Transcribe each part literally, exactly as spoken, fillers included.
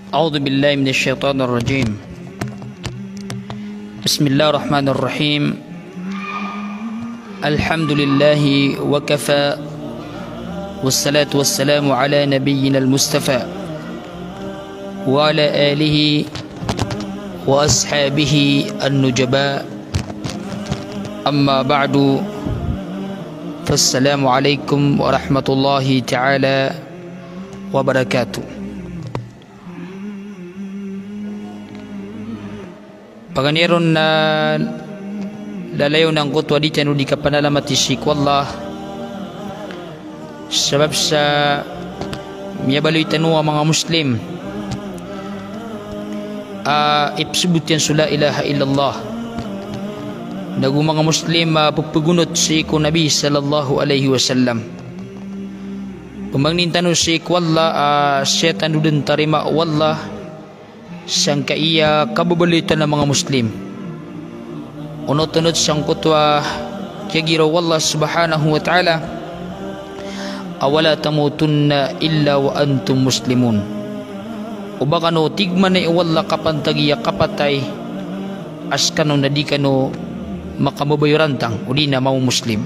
أعوذ بالله من الشيطان الرجيم. بسم الله الرحمن الرحيم. الحمد لله وكفى، والصلاة والسلام على نبينا المصطفى وعلى آله وأصحابه النجباء. أما بعد، فالسلام عليكم ورحمة الله تعالى وبركاته. Paganay ron na lalayon angkoto a di tano di kapanalamati sii ko Allah, sabap sa miyabaloy tano a manga Muslim a ipsbot iyan so la ilaha illallah, nago manga Muslim a pphagonot sii ko Nabi sallallahu alaihi wasallam. Pmangnin tano sii ko Allah a sii tano dn tarimaa o Allah sangkai a kababaloy tano a manga Muslim. Onot-onot sangkoto a kiyagiraw o Allah subhanahu wa ta'ala a, "Wala tamutunna illa wa antum muslimun." O ba kano, tig mambo o Allah, kapantagi a kapatay a skano na di kano makababayorantang odi na manga Muslim.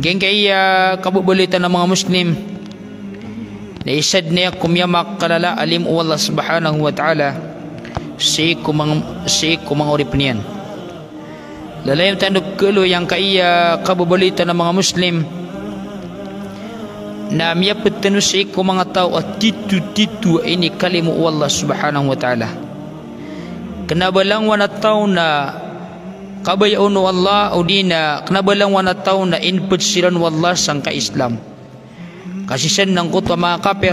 Giyangkai a kababaloy tano a manga Muslim na isa dn aya ko miyamakalala a limo o Allah subhanahu wa ta'ala sii ko mang-, sii ko manga oripn iyan. Lalayon tano pkhaaloy angkai a kababaloy tano a manga Muslim na miyapd tano sii ko manga taw a titotito a inikalimo o Allah subhanahu wa ta'ala. Kna ba langowan a taw na kabaya on o Allah, odi na kna ba langowan a taw na inpd siran o Allah sangkai a Islam. Ka sii san angkoto a manga kapir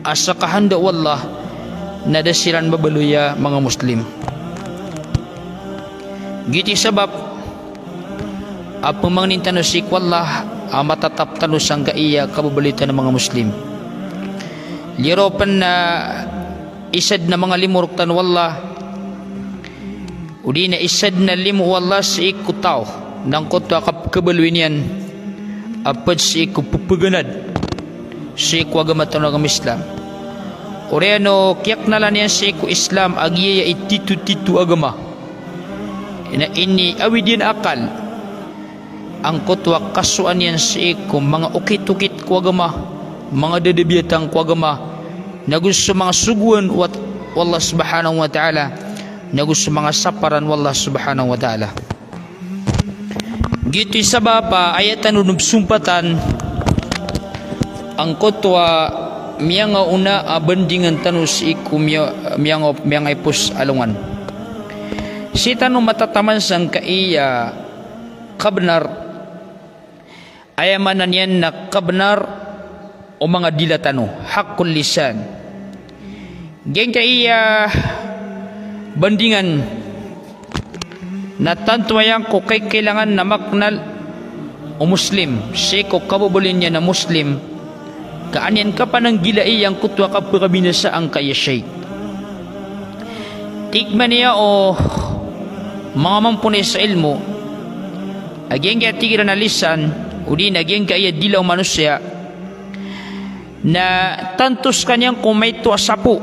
a skahanda o Allah na da siran babaloy a manga Muslim. Giyoto i sabap a pmangnin tano sii ko Allah a matatap tano sangkai a kababaloy tano a manga Muslim. Liyo ron pn na isa dn a manga limo rktano o Allah, odi na isa dn a limo o Allah sii ko taw na angkoto a kapkhabaloy niyan a pd sii ko pphaganad sii ko agama tano a agama Islam. Oriyan o kiyaknalan iyan sii ko Islam a giyaya i titotito a agama na iniawid iyan a akal angkoto a kasoan iyan sii ko manga okit-okit ko agama, manga dadabiyatang ko agama, nago so manga sogoan o Allah subhanahu wa ta'ala, nago so manga saparan o Allah subhanahu wa ta'ala. Giyoto i sabap a aya tano dn psompatan angkoto a miyangaona a bandingan tano sii ko miya-, miyanga-, miyangaipos a alongan. Sii tano matataman sangkai a kabnar, aya maana niyan na kabnar o manga dila tano, haqqul lisan. Giyangkai a bandingan na tanto aya ko kaikailangan na maknal o Muslim sii ko kababaloy niyan a Muslim, ka an iyan kapananggilai angkoto a kapakabinasa angkai a shay. Tig mambo o manga mamponay sa ilmo a giyangkai a tig iran a lisan, odi na giyangkai a dila o manosiya, na tanto skaniyan ko maito a sapo.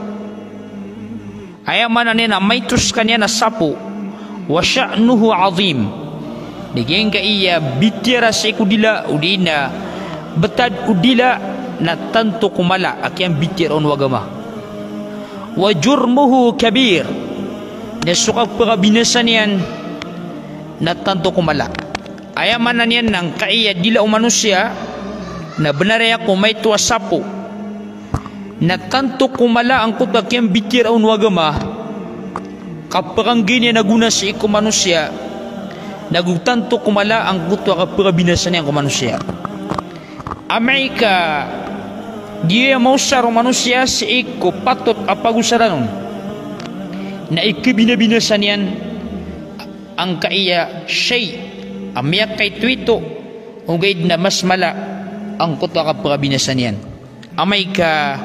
Aya maana niyan na maito skaniyan a sapo, wa sha'nuhu azim. Na giyangkai a bitiyara sii ko dila, odi na btad o dila, na tanto ko mala a kiyambitiyara on o agama. Wa jurmuhu kabir. Na so kapakabinasa niyan na tanto ko mala. Aya maana niyan na angkai a dila o manosiya na bnar aya ko maito a sapo, na tanto ko mala angkoto a kiyambitiyara on o agama, kapakanggi niyan a gona sii ko manosiya, nago tanto ko mala angkoto a kapakabinasa niyan ko manosiya. Amay ka giya maosar o manosiya sii ko patot a pagosaran on, na ikabinabinasa niyan angkai a shay a miyakaitoito, ogaid na mas mala angkoto a kapakabinasa niyan amay ka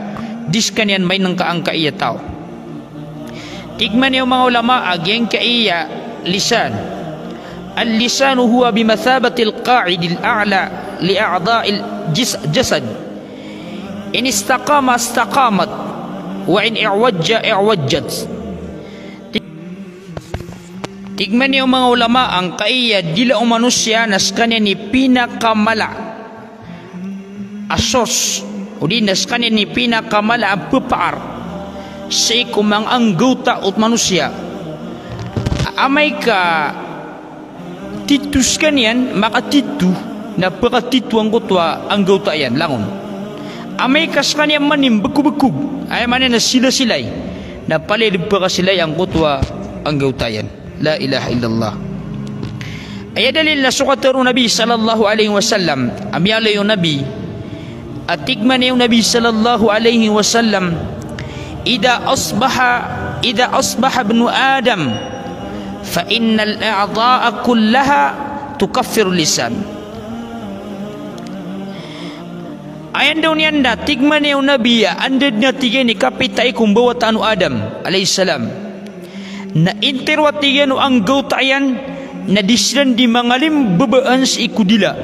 di skaniyan mainngka angkai a taw. Tig mambo o manga ulama a giyangkai a lisan, al-lisanu huwa bimathabatil qa'idil a'la li a'dha'il jis-, jasad. In istaqama istaqamat, Wa in i'wajja i'wajjat. Tig, tig man iyan o manga ulama, angkaya dila o manosiya na skaniyan i pinakamala a source, odi na skaniyan i pinakamala a pepaar sii ko manga anggawta o manosiya. Amay ka tito skaniyan, makatito, na pekatito angkoto a anggawta iyan, langon. Amay ka skaniyan man i mbekobekog, aya maana niyan na silasilay, na palaya den pekasilay angkoto a anggawta iyan. La ilaha illallah. Aya dalil na so katero o Nabi sallallahu alaihi wasallam, a miyaaloy o Nabi, a tig man iyan o Nabi sallallahu alaihi wasallam, "Idha asbaha, idha asbaha ibnu Adam, fa innal a'dha'a kullaha tukaffiru lisan." Aya ndao niyan na tig man iyan o Nabi a anda den a tig iyan i kapita i ko mbawataan o Adam alayhis salam, na intero a tig iyan o anggawta iyan na di siran di mangalimbabaan sii ko dila.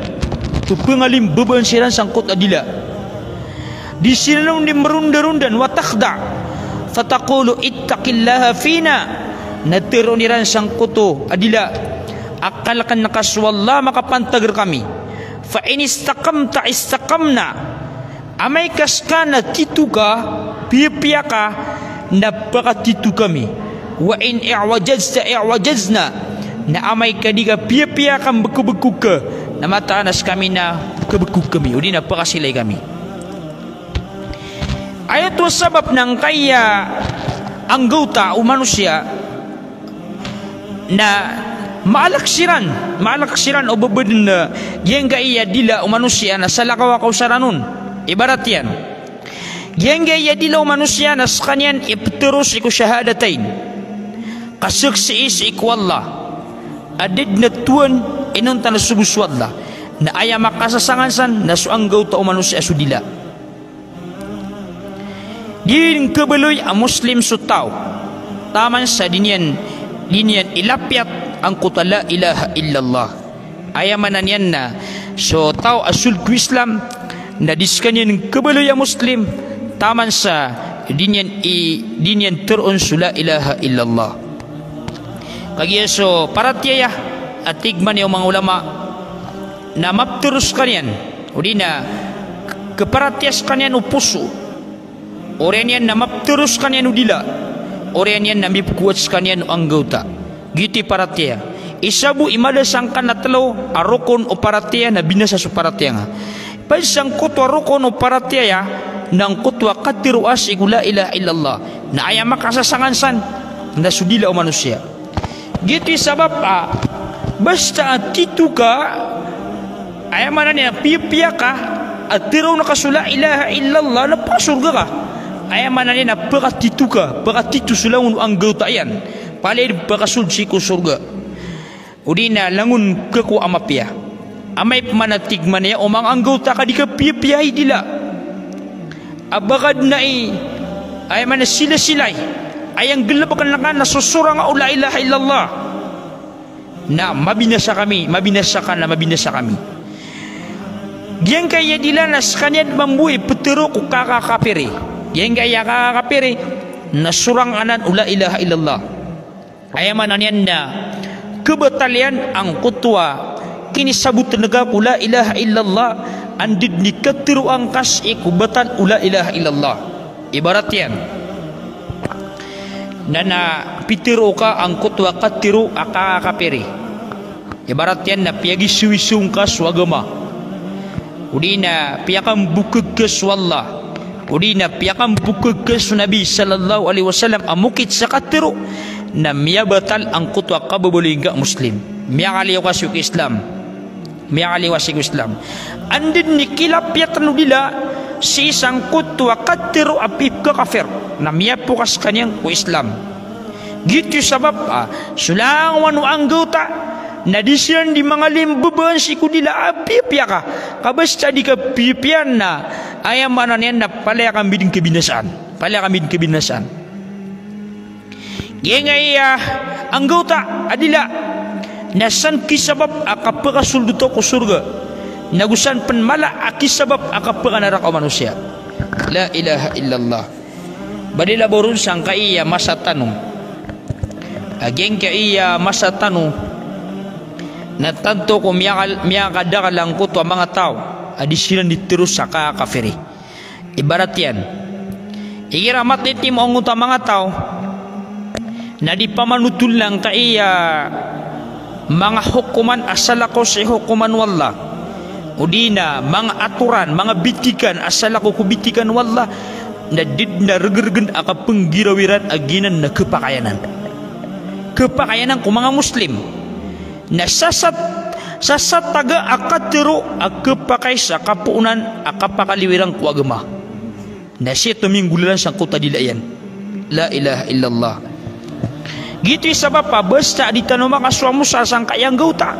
Pepengalimbabaan siran sangkoto a dila. Di siran on di merondarondan, wa takhda', fataqulu, "Ittaqillaha fina." Na teroon iran sangkoto a dila a kaleken ka so Allah makapantag rekami. Fa in istaqamta istaqamna. Amay ka ska na tito ka, piyapiya ka, na pekatito kami. Wa in i'wajajta i'wajajna. Na amay ka di ka piyapiya ka, mbekobekog ka, na mataan a skami na kebekog kami, odi na pekasilay kami. Aya oto sabap na angkaya anggawta o manosiya na maalek siran, maalek siran o ba den, eh, giyangkaya dila o manosiya na salakaw a kaosaran on. Ibarat iyan, giyangkaya dila o manosiya na skaniyan i petero sii ko shahadatain, kasaksii sii ko Allah a da den a Tuhan inonta na so bo so Allah, na aya makasasangan san na so anggawta o manosiya a so dila. Di den khabaloy a Muslim so taw taman sa di niyan, di niyan ilapiyat angkoto a la ilaha illallah. Aya maana niyan na so taw a sold ko Islam na di skaniyan khabaloy a Muslim taman sa di niyan i, di niyan teroon so la ilaha illallah. Kagiya so paratiyaya a tig man iyan o manga ulama na mapetero skaniyan, odi na keparatiyaya skaniyan o poso. Oriyan iyan na mapetero skaniyan o dila. Oriyan iyan na mipekowat skaniyan o anggawta. Giyoto i paratiyaya. Isa bo i mada sangkanan a telo a rokon o paratiyaya na binasa so paratiyaya nga. Ped sangkoto a rokon o paratiyaya na angkoto a katero a sii ko la ilaha illallah. Na aya makasasangan san na so dila o manosiya. Giyoto i sabap a basta a tito ka, aya maana niyan a piyapiya ka, a teroon ka so la ilaha illallah na pakasorga ka. Aya maana niyan a pekatito ka, pekatito so langon o anggawta iyan. Palaya den pakasold sii ko sorga. Odi na langon kakowa a mapiya. Amay pman a tig man iyan o manga anggawta ka di kapiyapiya i dila a ba ka den a i, aya maana silasilay, aya nggalebeken ka na so sorang o la ilaha illallah, na mabinasa kami, mabinasa ka, na mabinasa kami. Giyangkaya dila na skaniyan mambo i petero ko kakakapiri. Giyangkaya kakakapiri na sorang anan o la ilaha illallah. Aya maana niyan na kebatal iyan angkoto a kinisaboten ka ko la ilaha illallah, anda den i kateroa ngka sii ko batal o la ilaha illallah. Ibarat iyan na, na pitero ka angkoto a katero a kakapiri. Ibarat iyan na piyagisowiso ngka so agama, odi na piyakambokeg ka so Allah, odi na piyakambokeg ka so Nabi sallallahu alaihi wasallam a mokit sa katero, na miyabatal angkoto a kababaloy ngka a Muslim. Miyakaliyo ka sii ko Islam. Miyakaliyo ka sii ko Islam. Anda den i kilapiyat o dila sii sangkoto a katero a pipkakafir, na miyapokas ka niyan ko Islam. Giyoto i sabap a so langowan o anggawta na di siran di mangalimbabaan sii ko dila a piyapiya ka. Ka basta di ka piyapiya na, aya maana niyan na palaya kami den kabinasaan. Palaya kami den kabinasaan. Giyangkaya anggawta a dila na san kisabap a kapakasold oto ko sorga, na go san pen mala a kisabap a kapakanaraka o manosiya. La ilaha illallah. Ba di labaw ron sangkai a masa tano. A giyangkai a masa tano na tanto ko miyakal-, miyakadakl angkoto a manga taw a di siran di teros sa kakafiri. Ibarat iyan, igira matitimo angkoto a manga taw na di pamanotol angkai a manga hokoman a salakaw sii hokoman o Allah, odi na manga atoran, manga bitikan a salakaw ko bitikan o Allah, na di dn a regregen a kapnggiraw iran a giyanan na khapakay anan. Khapakay anan ko manga Muslim. Na sasat-, sasataga a katero a khapakay sa kapoonan a kapakaliyo iran ko agama. Na sii tominggolalan sangkoto a dila iyan. La ilaha illallah. Giyoto i sabap a basta di tano makasowa mosar sangkai a nggawta,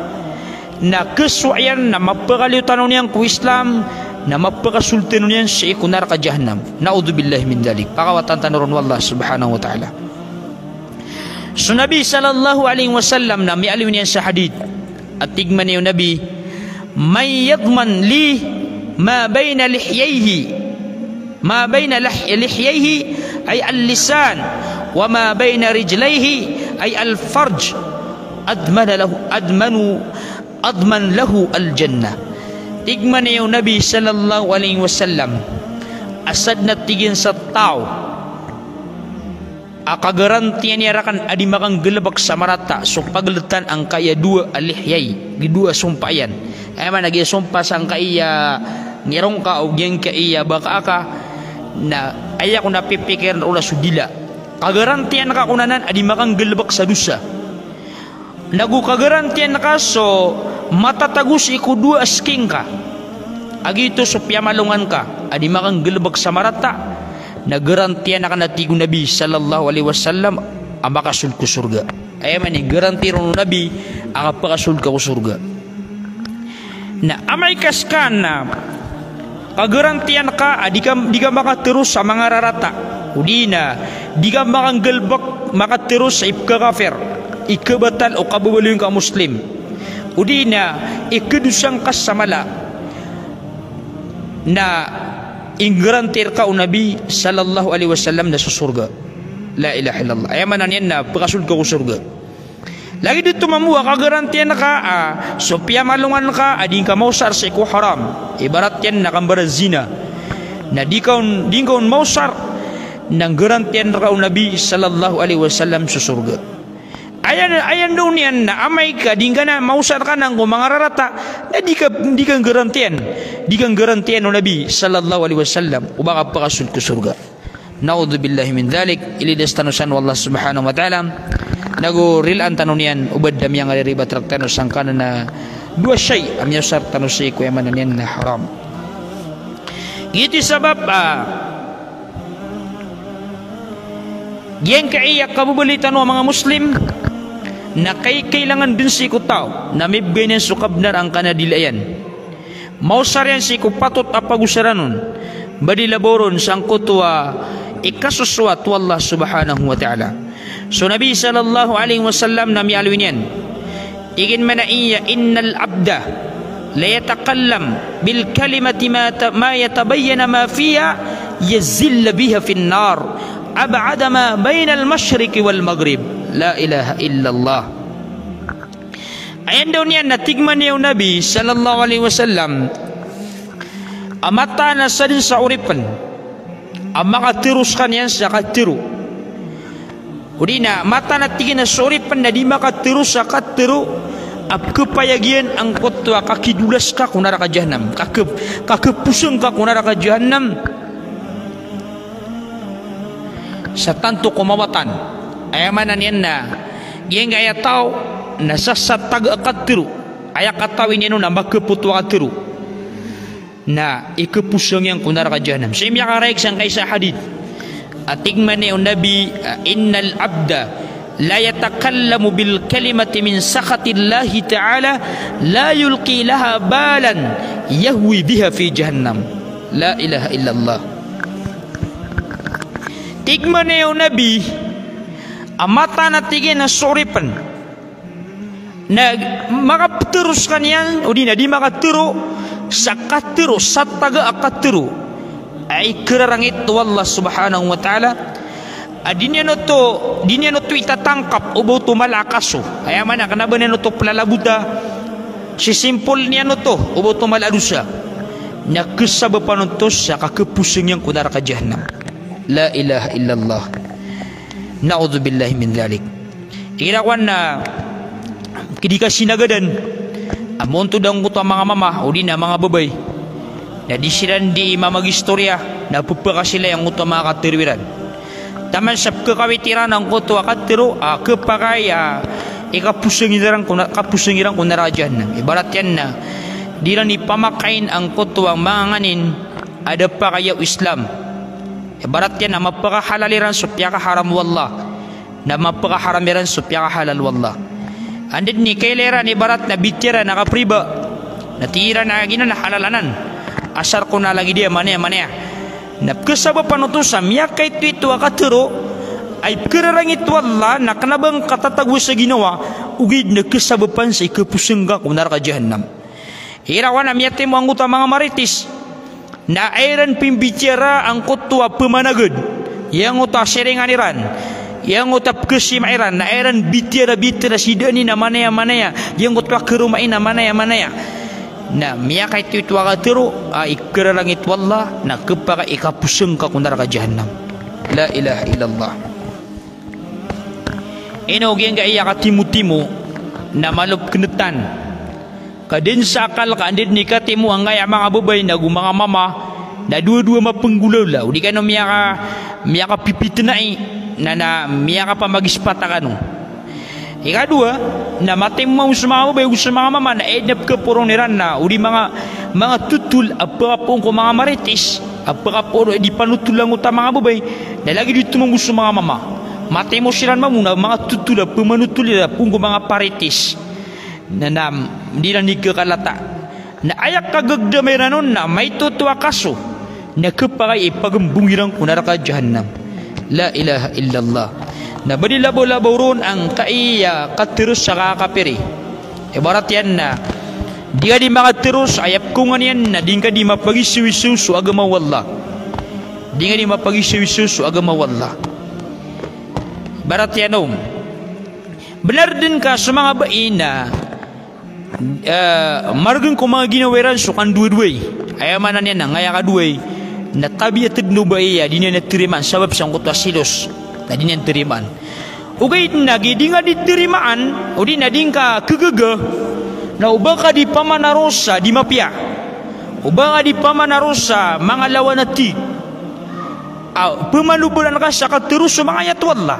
na khasowa iyan na mapakaliyo tano niyan ko Islam, na mapakasold tano niyan sii ko naraka jahannam. Na'udhubillahi min dhalik. Pakawatan tano ron o Allah subhanahu wa ta'ala. So Nabi sallallahu alaihi wasallam na miyaaloy niyan sa hadith a tig mambo o Nabi, "Man yadman li ma bayna lihyayhi, ma bayna lah-, lihyayhi, ay al-lisan, wa ma bayna rijlayhi, ay al-farj, admana lahu, admanu, adman lahu al-jannah." Tig mambo o Nabi sallallahu alaihi wasallam, a sadn a tig iyan sa taw a kagarantiyan iyan rakn a di makanggalbk sa marata so pagltan angkai a dowa a lihyay, gi dowa a sompa iyan. Aya maana giya sompa sangkai a ngirong ka o giyangkai a baka aka, na aya ko na pipikiran o Allah so dila. Kagarantiyan ka kon anan a di makanggalbk sa dosa. Nago kagarantiyan ka so matatago sii ko dowa a sking ka, a giyoto so piyamalongan ka a di makanggalbk sa marata, na garantiyan ka, na tig o Nabi sallallahu alaihi wasallam, a makasold ko sorga. Aya maana i garanti ron o Nabi a kapakasold ka ko sorga. Na amay ka ska na kagarantiyan ka a di ka, di ka makatero sa manga rarata, odi na di ka makanggalbk makatero sa ipkakafir, ikabatal o kababaloy ngka a Muslim, odi na ikadosa ngka sa mala, na inggaranti rka o Nabi sallallahu alaihi wasallam na so sorga. La ilaha illallah. Aya maana niyan na pakasold ka ko sorga. Lagid oto mambo a kagarantiyan ka a so piyamalongan ka a di ngka maosar sii ko haram. Ibarat iyan na kambara zina. Na di ka on, di ngka on maosar, na nggarantiyan rka o Nabi sallallahu alaihi wasallam so sorga. Aya, aya ndao niyan na amay ka di ngka na maosar ka nan ko manga rarata, na di ka, di ka nggarantiyan, di ka nggarantiyan o Nabi sallallahu alaihi wasallam o ba ka pakasold ko sorga. Na'udhubillahi min dhalik. Ilidas tano san o Allah subhanahu wa ta'ala. Nago rilaan tano niyan o ba da miyangariribat rktano sangkanan a dowa shay a miyaosar tano sii ko aya maana niyan na haram. Giyoto i sabap a giyangkai a kababaloy tano a manga Muslim na kai-, kailangan dn sii ko taw na mibgay niyan so kabnar angkanan a dila iyan. Maosar iyan sii ko patot a pagosaran on, ba di labaw ron sangkoto a ikasosoat o Allah subhanahu wa ta'ala. So Nabi sallallahu alaihi wasallam na miyaaloy niyan, tig iyan mambo a, "Innal abda la yatakallam bil kalimati ma ta-, ma yatabayyana ma fiha, yazilla biha fin nar, ab'ada ma baynal mashriqi wal maghrib." La ilaha illallah. Aya ndao niyan na tig mambo o Nabi sallallahu alaihi wasallam, a mataan a sadn sa oripn a makatero skaniyan sa katero, odi na mataan a tig iyan a so oripn na di makatero sa katero a pkhapayag iyan angkoto a kakidolas ka ko naraka jahannam, kakh-, kakhapos ngka ko naraka jahannam sa tanto ko mawatan. Aya maana niyan na giyangkai a taw na sasataga a katero. Aya katawi niyan on na makapoto a katero, na ikaposang iyan ko naraka jahannam. Sii miyakaraig sangkai sa hadith a tig mambo o Nabi, a, "Innal abda la yatakallamu bil kalimati min sakhatillahi ta'ala la yulqi laha balan yahwi biha fi jahannam." La ilaha illallah. Tig mambo o Nabi, a mataan a tig iyan a so oripn na makaptero skaniyan, odi na di makatero sa katero, sataga a katero a ikararangit o Allah subhanahu wa ta'ala, A di niyan oto, di niyan oto itatangkap o ba oto mala a kaso. Aya maana, kna a ba niyan oto plalabota, sisimpol niyan oto o ba oto mala a dosa. Na khasabapan oto sa kakhaposang iyan ko naraka jahannam. La ilaha illallah. Na'udhubillahi min dhalik. Igira kowan na kidi kasinagadan a montod angkoto a manga mama odi na manga babay, na di siran di mamagistoriya na pphakasilay angkoto a manga katharo iran. Taman sa pkhakawit iran angkoto a katharo a khapakay a ikaposang iran ko na-, kaposang iran ko naraka jahannam. Ibarat iyan na di iran ipamakain angkoto a manga nganin a da pakayaw Islam. Ibarat iyan na mapakahalal iran so piyakaharam o Allah, na mapakaharam iran so piyakahalal o Allah. Anda dn i kailay iran ibarat na bitiyaran a kapriba, na tig iran a giyanan na halal anan, asar ko na lagid iyan manaya-manaya. Na pkhasabapan oto sa miyakaitoito a katharo a ipkhararangit o Allah, na kna a ba ngka tatagoa sa ginawa, ogaid na khasabapan sa ikaposang ka ko naraka jahannam. Igira kowan na miyatimo angkoto a manga marites, na aya iran pimbitiyara angkoto a pmanagad, giyangkoto a siringan iran, giyangkoto a pkhasima iran, na aya iran bitiyara-bitiyara sii dn na manaya-manaya, giyangkoto a karoma iyan na manaya-manaya. Na miyakaitoito a katharo a ipkhararangit o Allah, na khapakay a ikaposang ka ko naraka jahannam. La ilaha illallah. Ino giyangkaya katimotimo na malo pkhan'tan. Ka dn sa akal ka anda dn i katimo angkaya manga babay nago manga mama na dowa-dowa mapnggolawla, odi kano miyaka-, miyakapipitnai, na, na miyakapamagispat a kano. Ikadowa, na matimo mambo so manga babay ago so manga mama na aya dn a pkhaporon iran na odi manga, manga totol a pkhapoon ko manga marites a pkhapoon, di panotol angkoto a manga babay, na lagid i tomombo so manga mama. Matimo siran mambo na manga totol a pmanotol iran a poon ko manga parites. Na, na di iran ikakalata. Na aya kagagdama iran on na maitoto a kaso, na khapakay a ipagmbong iran ko naraka jahannam. La ilaha illallah. Na ba di labaw-labaw ron angkaya katharo sa kakapiri. Ibarat iyan na di ngka di makatharo sa aya pkhaonga niyan na di ngka di mapagisawisaw so agama o Allah. Di ngka di mapagisawisaw so agama o Allah. Ibarat iyan on, bnar dn ka so manga bai na, eh, margn ko manga ginawa iran so kandowa-dowai. Aya maana niyan na angkaya kadowai na tabiat dn o bai a di niyan tarimaan sabap sangkoto a selos. Na di niyan tarimaan. Ogaid na giya di ngka di tarimaan, odi na di ngka khagaga, na oba ka di pamanaro sa di mapiya, oba ka di pamanaro sa manga lawan a tig a pmanobalan ka sa katharo so manga ayat o Allah.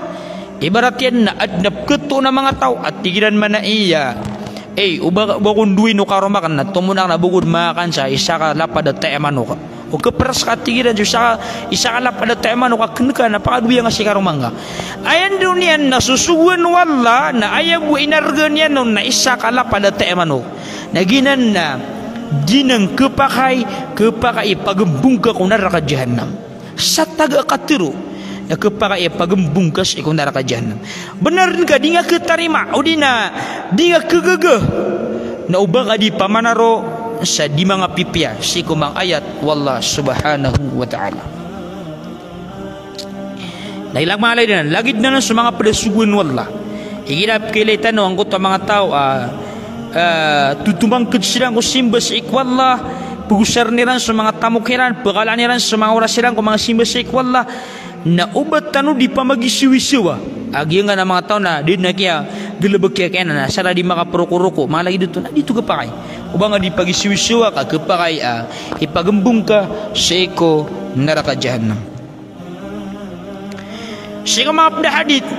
Ibarat iyan na adn a pkhatoon a manga taw a tig iran manaya, "Ey, oba, oba kon dowai o karoma akn na tomon akn a bogod makan sa isa ka lapad a taya manok." O khapras ka, tig iran, so isa ka, isa ka lapad a taya manok a kn ka na pakadowai angka si karoma ngka. Aya ndao niyan na sosogoan o Allah na aya bo a inarga niyan on na isa ka lapad a taya manok. Na giyanan na di ngka khapakay, khapakay a ipagmbong ka ko naraka jahannam. Sa taga a katharo na khapakay a ipagmbong ka sii ko naraka jahannam. Bnar dn ka di ngka khatarima, odi na di ngka khagaga, na oba ka di pamanaro sa di manga pipiya sii ko manga ayat o Allah subhanahu wa ta'ala. Na ilay, manga lagid anan, lagid anan so manga pd a sogoan o Allah. Igira pkhailay tano angkoto a manga taw a, a, totomangkd siran ko simba sii ko Allah, pagosarn iran so manga tamok iran, pkhalaan iran so manga oras iran ko manga simba sii ko Allah, na oba tano di pamagisawisawa a giyangkanan a manga taw na di dn a kiyagalbk iyan kna, na asar a di makaprokoroko, manga lagid oto, na di oto khapakay. Oba ngka di pagisawisawa ka khapakay a ipagmbong ka sii ko naraka jahannam. Sii ko manga pd a hadith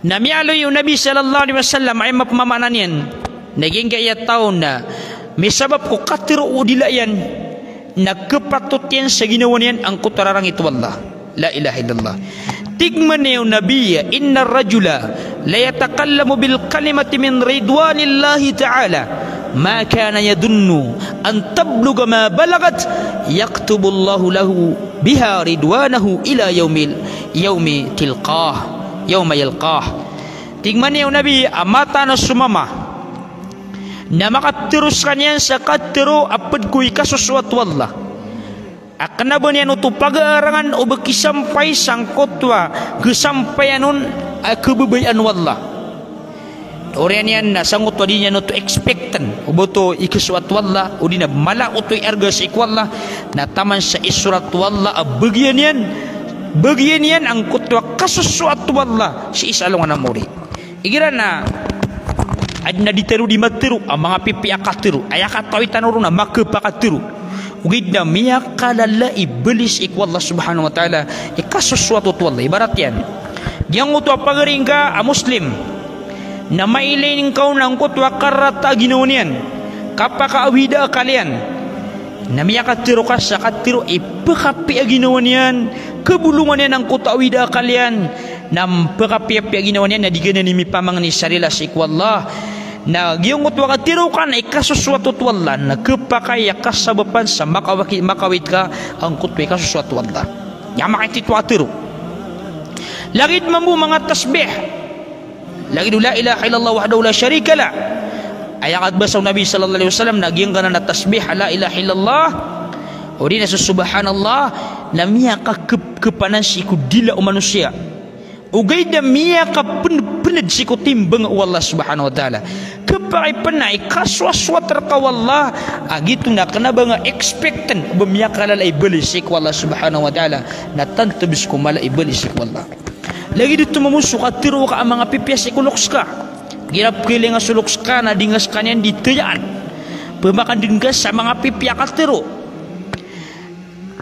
na miyaaloy o Nabi sallallahu alaihi wasallam a aya mapmamaana niyan na giyangkaya taw na misabap ko katharo o dila iyan na khapatot iyan sa ginawa niyan angkoto a rarangit o Allah. La ilaha illallah. Tig mambo o Nabi, "Innar rajula la yatakallamu bil kalimati min ridwanillahi ta'ala, ma kana yadhunnu an tablugha ma balaghat, yaktubullahu lahu biha ridwanahu ila yaumil, yaumi tilqah, yauma yalqah." Tig mambo o Nabi, a mataan a so mama na makatharo skaniyan sa katharo a pd ko ikasosoat o Allah. a kena ba niyan oto pagarangan o ba kisampay sangkoto a kesampayan on a kebabayaan o Allah. Oriyan iyan na sangkoto a di niyan oto expecten o ba oto ikasoat o Allah, odi na mala oto i arga sii ko Allah, na taman sa isorat o Allah a bagian iyan, bagian iyan angkoto a kasosoat o Allah sii sa alongan a maori. Igira na aden a di tero di matero a manga pipiya a katero, aya katawi tano ron na makepakatero. Ogaid na miyakalala i bali sii ko Allah subhanahu wa ta'ala i kasosoat oto o Allah. Ibarat iyan, giyangkoto a pagari ngka a Muslim na mailay ngka on angkoto a karata a ginawa niyan, kapakaawida a akal iyan. Na miyakatero ka sa katero i pekapiya a ginawa niyan, kebolongan iyan angkoto a awida a akal iyan, na pekapiyapiya a ginawa niyan na di ka niyan mipamangni sa rila sii ko Allah. Na giyangkoto a katero ka na ikasosoat oto o Allah, na kepakay a kasabapan sa makawaki-, makawit ka angkoto a ikasosoat o Allah. Aya makaititho a tero. Lagid mambo manga tasbih. Lagid o la ilaha illallah wahdahu la sharika lah. Aya kabasa o Nabi sallallahu alaihi wasallam na giyangkanan a tasbih a la ilaha illallah, odi na so subhanallah, na miyakakep-, kepanan sii ko dila o manosiya. Ogaid na miyakapen-, pened sii ko timbang o Allah subhanahu wa ta'ala. Kepakay pen a ikasoasoat reka o Allah a giyoto na kena ba nga expecten o ba miyakalala i bali sii ko Allah subhanahu wa ta'ala, na tanto bes ko mala i bali sii ko Allah. Lagid oto mambo so katero ka a manga pipiya sii ko loks ka. Igira pekilinga so loks ka na di nga sekaniyan di tayaan. Pemakandeg ka sa manga pipiya a katero.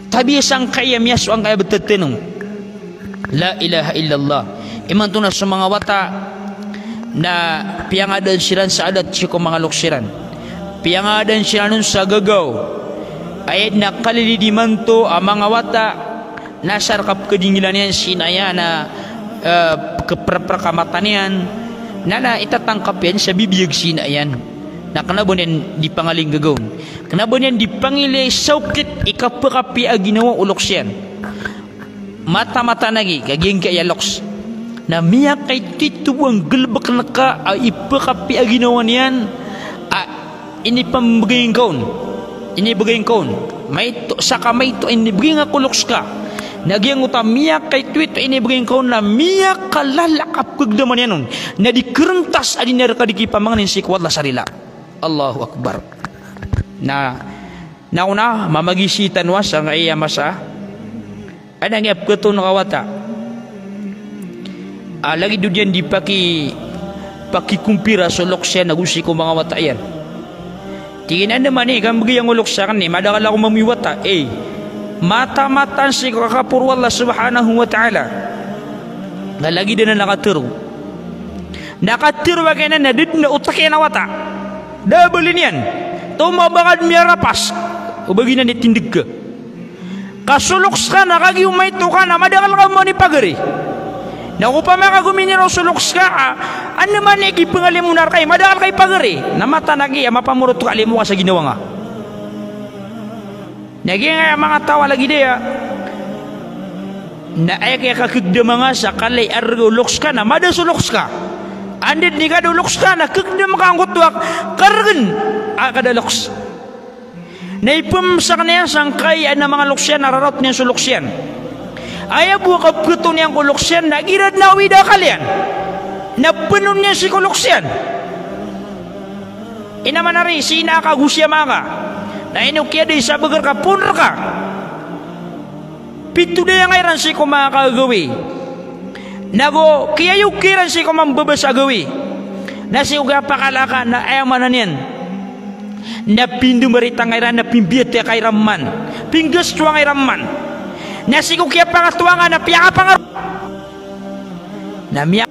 Tabiya sangkaya miyasowa angkaya beteteno. La ilaha illallah. Imanto na so manga wata na piyangadaan siran sa adat sii ko manga loks iran. Piyangadaan siran on sa gagaw. Aya den a kalilid imanto a manga wata na asar ka pekedingilan iyan sii na aya na, eh, keperperka mata niyan, na, na itatangkap iyan sa bibiyag sii na iyan. Na kena ba niyan di pangalinggagaw on. Kena ba niyan di pangilay sa okit i kapekapiya a ginawa o loks iyan. Mataan-mataan lagi, ka giyangkaya loks na miyakaititho bo a nggalebeken ka a ipekapiya a ginawa niyan a inipambegay ngka on, inibegay ngka on. Maito, saka maito inibegay ngka ko loks ka. Na giyangkoto a miyakaitoito inibegay ngka on na miyakalala a kapegdaman iyan on. Na di kerentas a di na reka di kipamangnin sii ko Allah sa rila. Allahu Akbar. Na, na ona, mamagisi tano a sangkaya masa. Aden a giya peketoon ka wata. Ah, lagid o diyan di paki-, pakikompira so loks iyan ago sii ko manga wata iyan. Tig iyan a, "Andamanaya i kambegay angko loks aken, madakel ako mamoy wata." Eh, mataan-mataan sii ko kakaporo o Allah subhanahu wa ta'ala. Na lagid anan a katero. Na katero a giyanan na da den a otak iyan a wata. Da a bali niyan. Tomo ba ka den miyarapas. O ba giyanan i tindeg ka. Ka so loks ka na kagiya maito ka na madakel ka mambo a pagari. Na opama ka gominiraw so loks ka, ah, andamanaya i kipangalimo na reka i madakel ka i pagari. Na mataan a giya mapamorot ka a limo ka sa ginawa nga. Na giyangkaya manga taw a lagid aya. Na aya kiyakakegdama nga sa kala i arga o loks ka na mada so loks ka. Anda den i kada o loks ka na kegdam ka angkoto a karegen a kada loks. Na ipemsak niyan sangkai a manga loks iyan, na raraot niyan so loks iyan. Aya bo a kapeketoon iyan ko loks iyan, na igira den a awida akal iyan, na peno niyan sii ko loks iyan. Ina manari, sii na ka go sii a maka. Na ino kiyada i sabager ka, poon reka. Pito daya nga iran sii ko manga kagagawii. Nago kiyayoki iran sii ko manga babasa a gawii. Na sii ko kiyapakala ka na aya maana niyan na pindomarita nga iran, na pimbiyatiya ka iran man. Pinggastowa nga iran man. Na sii ko kiyapangatowa nga na piyakapangaro. Na miya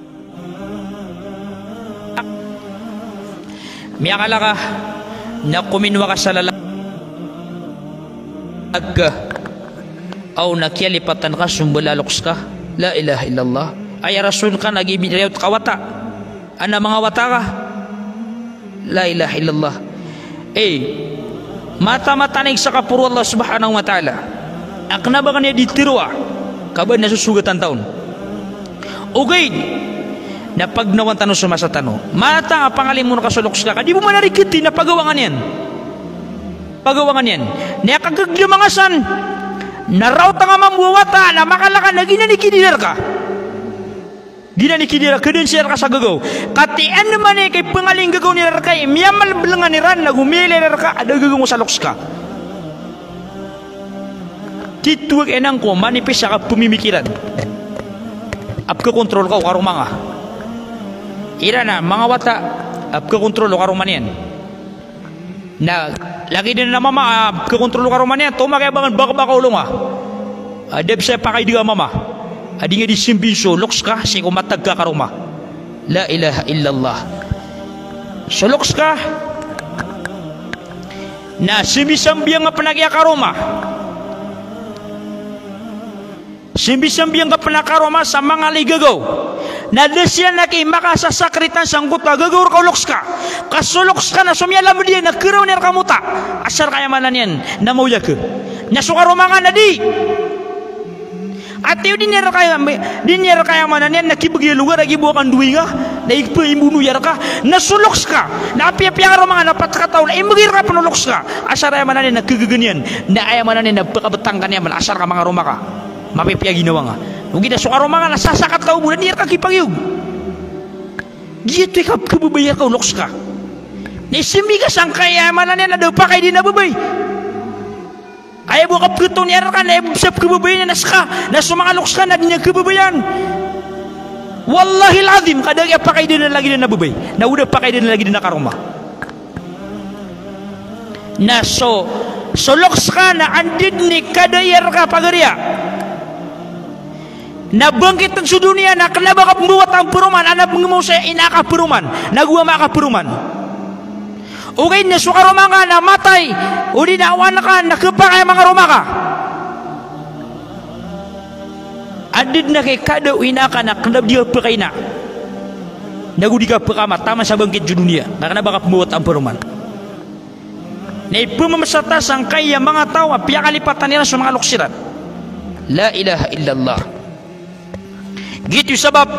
Miyakala ka na kominowa ka sa lalag ka. Aw na kiyalipatan ka so mbala a loks ka. La ilaha illallah. Aya rason ka na gii birayaw ka wata. Ana manga wata ka. La ilaha illallah. Eh, mataan-mataan a ig sa kaporo o Allah subhanahu wa ta'ala. A kena ba ka niyan di teroa, ka ba na sosogatan ta on. Ogaid na pagnawan tano so masa tano. Mataan a pangalimo ka so loks ka, ka di bo manariketi na pagawangan iyan. Pagawangan iyan. Na aya kakegdama nga san, Na raot angka mambo a wata na makalaka na giyanan i kidira rka. Giyanan i kidira, kdn siya rka sa gagaw. Katii andamanaya i kaipangalinggagaw iran rka i miyamalblangan iran na go miyailay iran rka a da gagaw ngka sa loks ka. Titho a giyanan ko manipis a kapmimikiran a pkhakontrol ka o karoma nga. Iran a manga wata a pkhakontrol o karoma niyan. Na lagid dn a mama a pkhakontrol o karoma niyan, tomak iyan ba ngka bakbaka olo nga. A da bs a pakaideg a mama a di nga di smbin so loks ka sii ko matag ka karoma. La ilaha illallah. So loks ka na smbisambiyang ka pn a giya karoma. Smbisambiyang ka pn a karoma sa manga ligagaw. Na da siran aki makasasakritan sangkoto a gagaw rka o loks ka. Ka so loks ka na so miyalamd iyan na keraw niyan rka mota. Asar ka aya maana niyan na maoyag ka. Na so karoma nga na di. Ati o di niyan rka, di niyan rka aya maana niyan na kibgay a logar a gibo a kandoay nga. Na ipmbono iyan rka. Na so loks ka na apiya-piya karoma nga na pat kataw na imbgay rka pn o loks ka. Asar aya maana niyan na kagaga niyan. Na aya maana niyan na pkabtang ka niyan man asar ka manga roma ka. Mapipiya ginawa nga. Ogaid na so karoma nga na sasakataw bo na di rka kipagiyog. Giyoto i kapkhababayai rka o loks ka. Na ismbi ka sangkai a aya maana niyan na da pakaideg a babay. Aya bo a kapkhaton iyan rka na aya bo sa pkhababayai niyan na ska, na so manga loks ka na di niyan khababayaan. Wallahil azim, ka da a pakaideg a lagid a babay. Na o da pakaideg a lagid a karoma. Na so, so loks ka na anda dn i kadai rka pagariya. Na bangkitn so doniya na kna ba ka pmbawata a paroman, adn a pnggmaw sa ina ka paroman, na go ama ka paroman. Ogaid na so karoma nga na matay, odi na awan ka na khapakay a manga roma ka. Anda dn a kay kada o ina ka na kna ba di ka pakaina. Na go di ka pakama, taman sa bangkit so doniya, na kna ba ka pmbawata a paroman. Na ipmamsata sangkai a manga taw a piyakalipatan iran so manga loks iran. La ilaha illallah. Giyoto i sabap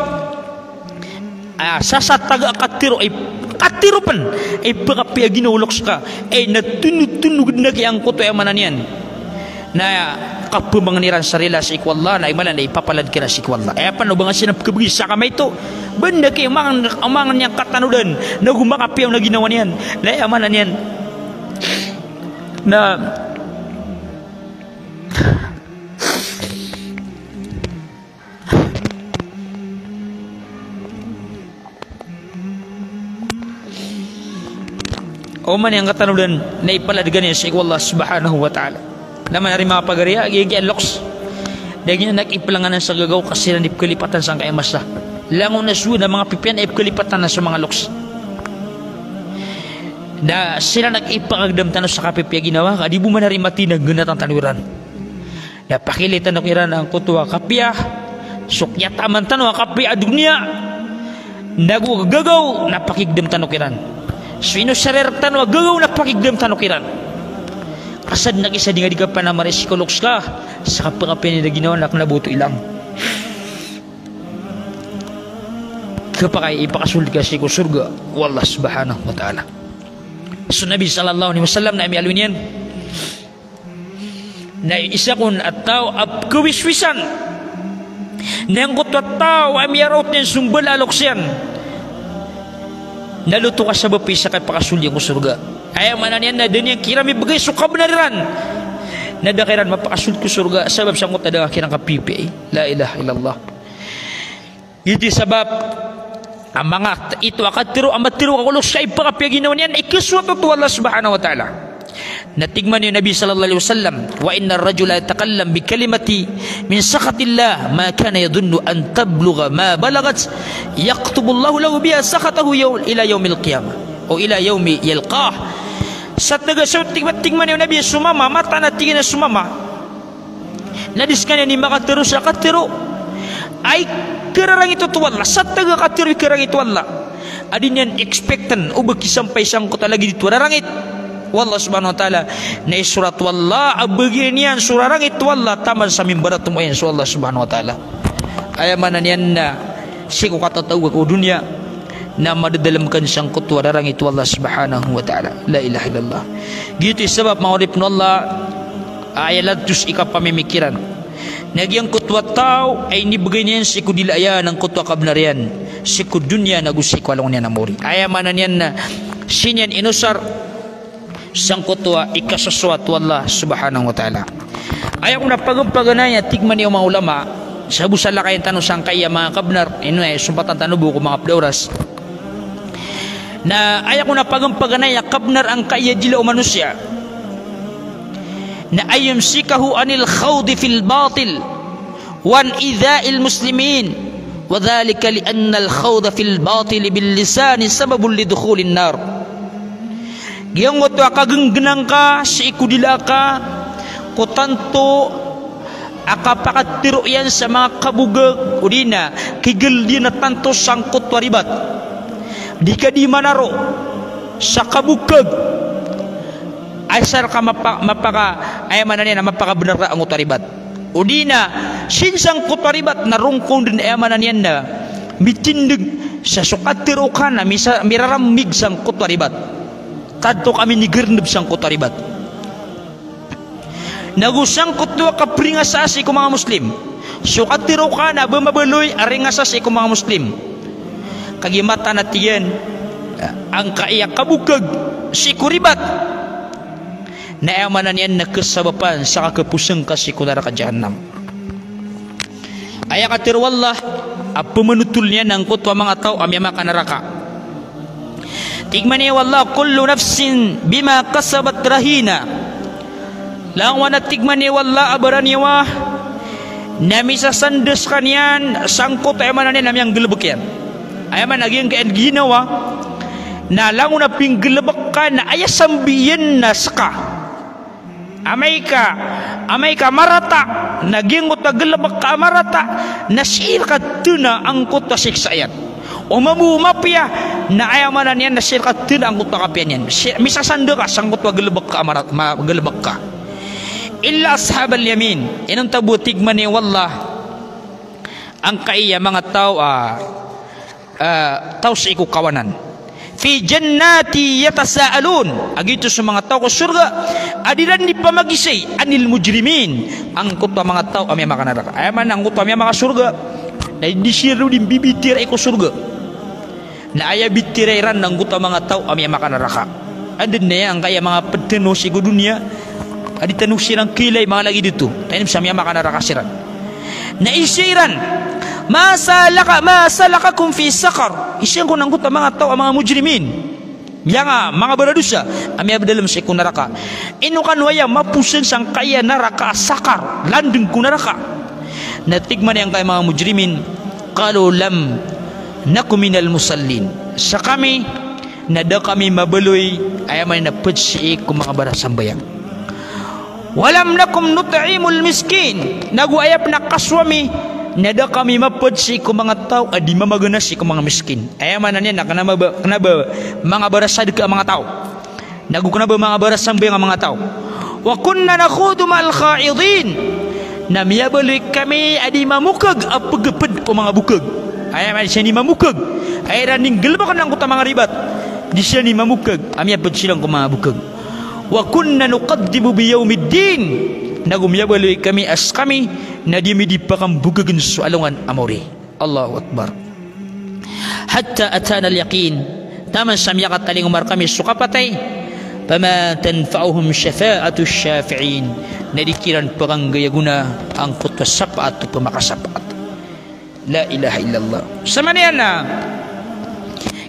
a sasataga a katharo, i katharo pn, i pkhapiya ginawa o loks ka, i na tonotonog dn a giyangkoto aya maana niyan na kapamangn iran sa rila sii ko Allah, na aya maana na ipapalad kiran sii ko Allah. Aya pn o ba nga siran pkhabgi sa kamaito, ba dn a kay amang, amang niyan katanodan, na go makapiya on a ginawa niyan, na aya maana niyan na Oman i angkatanodan na ipalad ka niyan sii ko Allah subhanahu wa ta'ala. Na manarima a pagariya, giya, giya loks. Da giyanan a iplanganan sa gagaw ka siran di pkalipatan sangkai a masa. Langon a so da manga pipiya na ipkalipatan na so manga loks. Da siran a ipakagdam tano sa kapipiya ginawa, ka di bo manarima tinagn a tantano iran. Na pakilay tano kiran angkoto a kapiya, so kiyataman tano a kapiya a doniya, na go gagaw na pakigdam tano kiran. So ino sarir tano a gagaw na pakigdam tano kiran. Ka sadn a kisa di nga di kapanamari sii ko loks ka, sa kapakapiya niyan a ginawa na kna ba oto ilang. Kapakay ipakasold ka sii ko sorga o Allah subhanahu wa ta'ala. So Nabi sallallahu alaihi wasallam na miyaaloy niyan. Na isa kon a taw a pkawiswisan. Na angkoto a taw a miyaraot iyan so mbala a loks iyan. Na loto ka sabap i isa ka pakasold iyan ko sorga. Aya maana niyan na da niyan kiran mibgay so kabnar iran. Na da ka iran mapakasold ko sorga sabap sangkoto a da ka kiran kapipiyai. La ilaha illallah. Giyoto i sabap a manga ito a katharo a matharo ka ko loks ka ipakapiya ginawa niyan, ikasowat oto o Allah subhanahu wa ta'ala. Na tig man o Nabi sallallahu alaihi wasallam, "Wa innar rajula yatakallam bi kalimati min sakhatillah ma kana yadhunnu an tablugha ma balaghat, yaktubullahu lahu biha sakhatahu yaw-, ila yaumil qiyamah, o ila yaumi yalqah." Sa taga sa tig, tig man o Nabi, so mama, mataan a tig iyan a so mama na di skaniyan i makatharo sa katharo a ikararangit oto o Allah, sa taga katharo a ikararangit o Allah a di niyan expecten o ba kisampay sangkoto a lagid oto a rarangit o Allah subhanahu wa ta'ala, na isorat o Allah a bagian iyan so rarangit o Allah taman sa mimbaratomo iyan so Allah subhanahu wa ta'ala. Aya maana niyan na sii ko katatago ka ko doniya na madadalm ka sangkoto a rarangit o Allah subhanahu wa ta'ala. La ilaha illallah. Giyoto i sabap, manga oripn o Allah, Aya ladtos i kapamimikiran. Na giyangkoto a taw a inibegay niyan sii ko dila iyan angkoto a kabnar iyan, sii ko doniya nago sii ko alongan iyan a maori. Aya maana niyan na sii niyan inosar sangkoto a ikasosoat o Allah subhanahu wa ta'ala. Aya kon a pagampaganay a tig man iyan o manga ulama, sa bo sa lakayan tano sangkaya manga kabnar, ino aya sompatan tano bo ko manga ped a oras. Na aya kon a pagampaganay a kabnar angkaya dila o manosiya na an yumsikahu anil khawdi fil batil wa an idha'il muslimin, wa dhalika li annal khawda fil batili bil lisani sababun li dukhulin nar. Giyangkoto a kagenggenang ka sii ko dila ka ko tanto a kapakatero iyan sa manga kabokeg, odi na kigeled iyan a tanto sangkoto a ribat. Di ka di manaro sa kabokeg. Asar ka mapa-, mapaka, aya maana niyan na mapakabenar ka angkoto a ribat. Odi na, sii sangkoto a ribat na rongkon den, aya maana niyan na mitindeg sa so katero ka na misa-, miraramig sangkoto a ribat. Tanto ka minigerendeb sangkoto a ribat. Nago sangkoto a kaperingasaa sii ko manga Muslim. So katero ka na ba mabaloy a ringasa sii ko manga Muslim. Kagiya mataan a tig iyan, angkaya kabokeg sii ko ribat na aya maana niyan na kesabapan sa kakaposeng ka sii ko naraka Jahannam. Aya katero o Allah a pemanotol niyan angkoto a manga taw a miyamakanaraka. Tig man iyan o Allah, "Kullu nafsin bima kasabat rahina." Langon a tig man iyan o Allah a baraniyawa na misasanda sekaniyan sangkoto, aya maana niyan na miyanggalebek iyan. Aya maana giyangkaya ginawa na langon a pinggalebek ka na aya sambi iyan na seka. Amay ka, amay ka marata, na giyangkoto a galebek ka a marata, na sii reka tena angkoto a siksa iyan. O mambo o mapiya, na aya maana niyan na sii reka tena angkoto a kapiya niyan. Si-, misasanda ka sangkoto a galebek ka a marat-, ma-, galebek ka. Illa ashabal yamin. Inonta bo, tig man iyan o Allah, angkaya manga taw a ah, taw sii ko kawanan. Fi jannati yatasaalun. A giyoto so manga taw ko sorga a di iran di pamagisay, anil mujrimin, angkoto a manga taw a miyamakanaraka. Aya maana angkoto a miyamakasorga na di siran di mbibitiyarai ko sorga. Na aya bitiyarai ran angkoto a manga taw a miyamakanaraka. Aden na aya angkaya manga ped tano sii ko doniya a di tano siran kailay, manga lagid oto. Tanim sa miyamakanaraka siran. Na isa iran, "Ma salaka, ma salakakum fi saqar?" Isa kon angkoto a manga taw a manga mujrimin, miyanga, manga baradosa a miyabedalem sii ko naraka. Ino kano aya maposeng sangkaya naraka a Saqar, landeng ko naraka? Na tig man iyan angkaya manga mujrimin, qalu lam naku minal musallin. Sekami na da kami mabaloy, aya maana na ped sii ko manga barasambayang. Walam nakum nut'imul miskin. Nago aya pen a kasowa mi na da kami maped sii ko manga taw a di mamagana sii ko manga miskin. Aya maana niyan na kena ba, kena ba manga barasadeka a manga taw. Nago kena ba manga barasambayang a manga taw. Wa kunna nakhudu ma'al khaidin. Na miyabaloy kami a di mamokeg a pegeped o manga bokeg. Aya maana di siran di mamokeg. Aya iran di nggalebeken angkoto a manga ribat. Di siran di mamokeg a miyaped siran ko manga bokeg. Wa kunna nukadhdhibu bi yawmiddin. Nago miyabaloy kami a sekami na di ami di pakambokegen so alongan a maori. Allahu Akbar. Hatta atana al-yaqin, taman sa miyakatalingoma rekami so kapatay. Fama tanfa'uhum shafa'atu shafi'in, na di kiran pakanggay a gona angkoto a sapaat o pemakasapaat. La ilaha illallah. Samaniyan na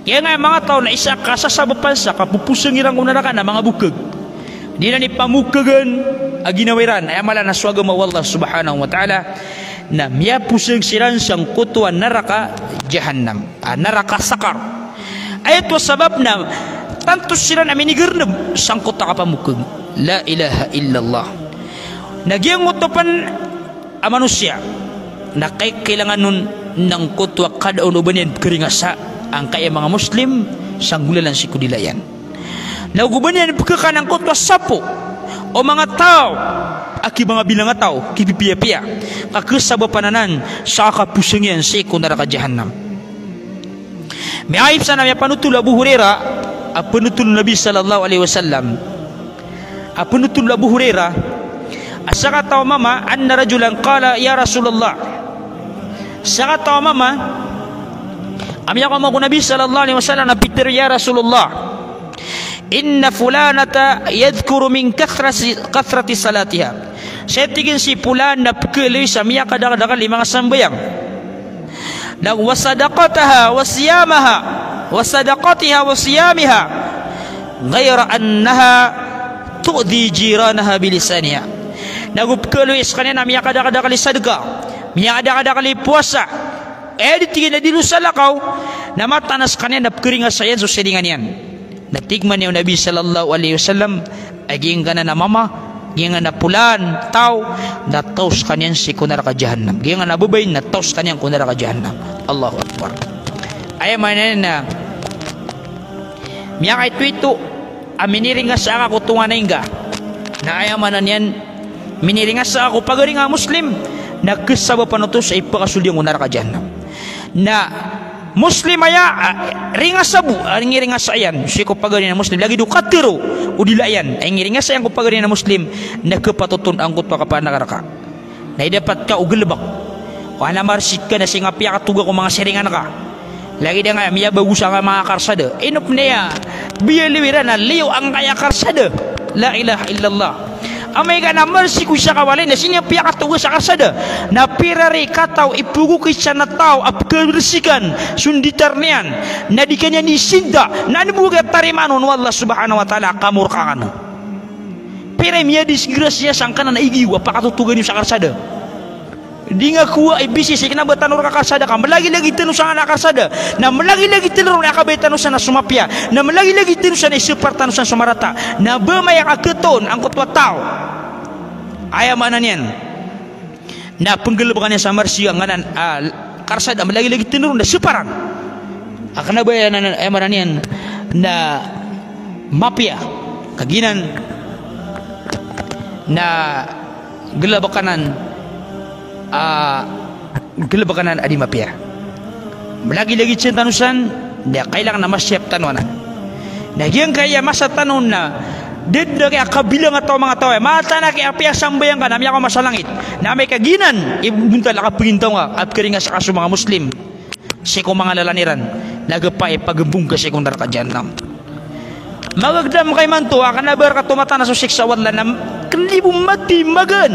giyangkaya manga taw na isa a kasasabapan sa kapoposeng iran ko naraka na manga bokeg. Di iran di pamokegen a ginawa iran. Aya mala na so agama o Allah subhanahu wa ta'ala na miyaposeng siran sangkoto a naraka Jahannam, a naraka Saqar. Aya oto a sabap na tanto siran a minigerendeb sangkoto a kapamokeg. La ilaha illallah. Na giyangkoto pen a manosiya na kay-, kailangan on nangkoto a kada on o ba niyan pekaringasa angkaya manga Muslim sa nggolalan sii ko dila iyan. Na o ba niyan pekekan angkoto a sapo o manga taw a ki manga bilang a taw, kipipiyapiya, ka kesabapan anan sa kaposeng iyan sii ko naraka Jahannam. Miyaipsan a miyapanotol o Abu Hurairah a penotol o Nabi sallallahu alaihi wasallam. A penotol o Abu Hurairah Sakataw a mama, anna rajulan qala, "Ya Rasulullah." Sakataw a mama a miyakaoma ko Nabi sallallahu alaihi wasallam na pitharo, "Ya Rasulullah, inna fulanata yadhkuru min kathrati, kathrati salatiha." Saya, tig iyan, si pulan na pkhaaloy sa miyakadakadakl i manga sambayang. Na wa sadaqataha wa siyamaha, wa sadaqatiha wa siyamiha, ghayra annaha tu'dhi jiranaha bilisaniha. Na go pkhaaloy skaniyan a miyakadakadakl i sadka, miyakadakadakl i powasa, aya di, tig iyan, a di ron salakaw, na mataan a skaniyan na pkharingasa iyan so siringan iyan. Na tig mambo o Nabi sallallahu alaihi wasallam a giyangkanan a mama, giyangkanan a pulan taw, na taw skaniyan sii ko naraka jahannam. Giyangkanan a babay na taw skaniyan ko naraka jahannam. Allahu Akbar. Aya maana niyan na miyakaitoito a miniringasa ka ko tonganay ngka. Na aya maana niyan, miniringasa ka ko pagari ngka a Muslim, na kasabapan oto sa ipakasold iyan ko naraka jahannam. Na Muslim aya, ah, ringasa bo, ah, ingiringasa iyan sii ko pagari niyan a Muslim, lagid o katharo o dila iyan a ingiringasa iyan ko pagari niyan a Muslim, na kapatoton angkoto a kapanaka rka. Na idapat ka o galbk. Ko ana marsik ka na sii nga piyakatoga ko manga siringan ka. Lagid angkaya miyabago sa nga manga karsada. Ino pn aya biyaloy iran a liyo angkaya karsada. La ilaha illallah. Amay ka na marsik o isa ka walay na sii niyan piyakatoga sa karsada. Na pira ri kataw i pagokit san a taw a pkharsikan so nditar niyan, na di ka niyan isinda, na anda bo ka tarimaan on o Allah subhanahu wa ta'ala a kamorkaan ka. Pira i miyadisgrasya sangkanan a igiyo a pakatotoga niyo sa karsada. Di nga kowa i bisi sii kna ba tano rka karsada ka, malagilagid tano san a karsada. Na malagilagid tano ron a kabaya tano san a so mapiya. Na malagilagid tano san a isapar tano san so marata. Na ba maya ka khatoon angkoto a taw. Aya maana niyan na pnggalbka niyan sa marsik angkanan a karsada, malagilagid tano ron na saparan. A kna ba aya na, aya maana niyan na mapiya. Ka giyanan na galbk anan, ah, galbk anan a di mapiya. Malagilagid san tano san, na kailangan na masiyap tano anan. Na giyangkaya masa tano na da dn a kabilang a taw, manga taw aya mataan a kiyapiyasambayang ka na miyakaoma sa langit. Na amay ka giyanan i bontal a kapgintaw ngka a pkharingasa ka so manga Muslim sii ko manga lalan iran, na gpay pagmbong ka sii ko naraka jahannam. Magagdam ka imanto a kna ba rka tomatanas o siksa o Allah na kn di bo mati magaan.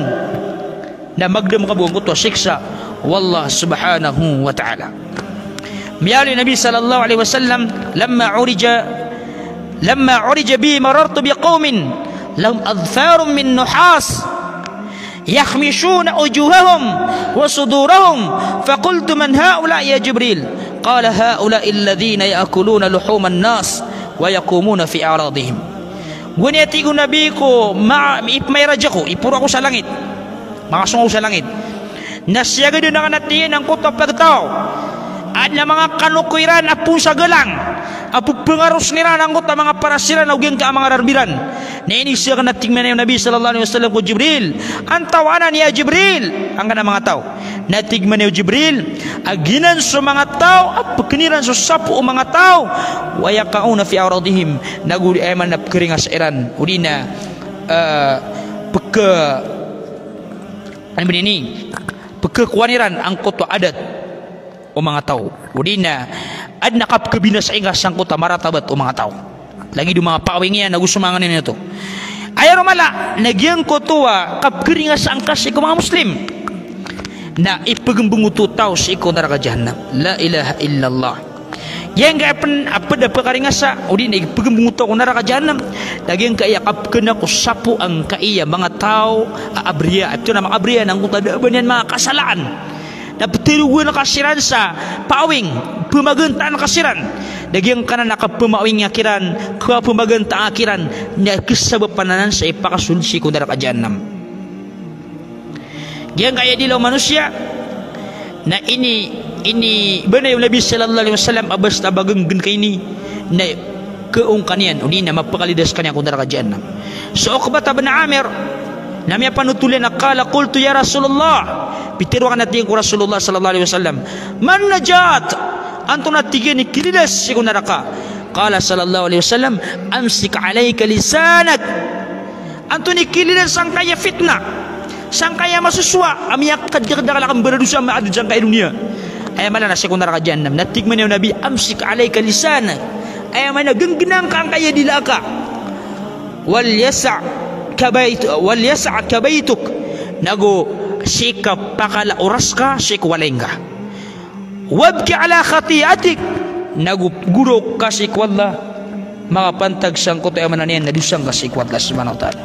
Na magdam ka bo angkoto a siksa o Allah subhanahu wa ta'ala. Miyaaloy o Nabi sallallahu alaihi wasallam, lamma urija, lamma urija bi marartu bi qawmin lahum adfarun min nuhas yakhmishuna wujuhahum wa sudurahum, faqultu, "Man haula'i ya Jibril?" Qala, "Haula'i alladhina ya'kuluna luhuman nas wa yaqumuna fi a'radihim." Gowani, a tig o Nabi, ko ma-, ipmairaj ako, iporo ako sa langit. Makasong ako sa langit. Na siyagadan akn, a tig iyan, angkoto a pagtaw a adn a manga kanoko iran a poon sa galang, a pphangaro sniran angkoto a manga paras iran ago giyangkai a manga rarb iran. Na inisii akn, a tig mambo o Nabi sallallahu alaihi wasallam, ko Jibril, "Antawaa anan ya Jibril?" Angkanan a manga taw. Na tig mambo o Jibril a giyanan so manga taw a pkn iran so sapo o manga taw, wa yaqa'una fi a'radihim, na go di, aya maana, pkharingasa iran, odi na, eh, pkha-, ano ba ini, pkhakowan iran angkoto a adat o manga taw, odi na adn a kapkhabinasa ingka sangkoto a maratabat o manga taw. Lagid o manga paawing iyan ago so manga nganin oto. Aya roo mala na giyangkoto a kapkharingasaan ka sii ko manga Muslim na ipagmbong oto o taw sii ko naraka jahannam. La ilaha illallah. Giyangkaya pn a pd a pkharingasa, odi na ipagmbong o taw ko naraka jahannam, na giyangkaya kapkna ko sapo angkaya manga taw a abriya. Ito na manga abriya na angkoto a da a ba niyan manga kasalaan. Na ptharogan ka siran sa paawing, pmagantaan ka siran. Na giyangkanan a kapmaawinga kiran, kapmagantaa kiran, na kasabapan anan sa ipakasold sii ko naraka jahannam. Giyangkaya dila o manosiya, na ini, ini, bnar o Nabi sallallahu alaihi wasallam a basta ba gnggn ka ini, na kaong ka niyan, odi na mapakalidas ka niyan ko naraka jahannam. So Uqbah bin Amir, na miyapanotol iyan a qala, qultu ya Rasulullah, pitharo akn, a tig iyan, ko Rasulullah sallallahu alaihi wasallam, man najat? Antonaa, a tig iyan, i kalidas sii ko naraka? Qala sallallahu alaihi wasallam, amsik alaika lisanak. Antonaa i kalidas angkaya fitna? Sangkaya masosowa a miyakadakdakl a kambaradosa a maadn sangkaya doniya. Aya mala na sii ko naraka jahannam. Na tig mambo o Nabi, "Amsik alayka lisanak." Aya maana, gnggnang ka angkaya dila ka. "Wal yas'ka bayt-, wal yas'ka baytuk." Nago sii ka pakala oras ka sii ko walay ngka. "Wabki ala khati'atik." Nago goraok ka sii ko Allah makapantag sangkoto, aya maana niyan na dosa ngka sii ko Allah subhanahu wa ta'ala.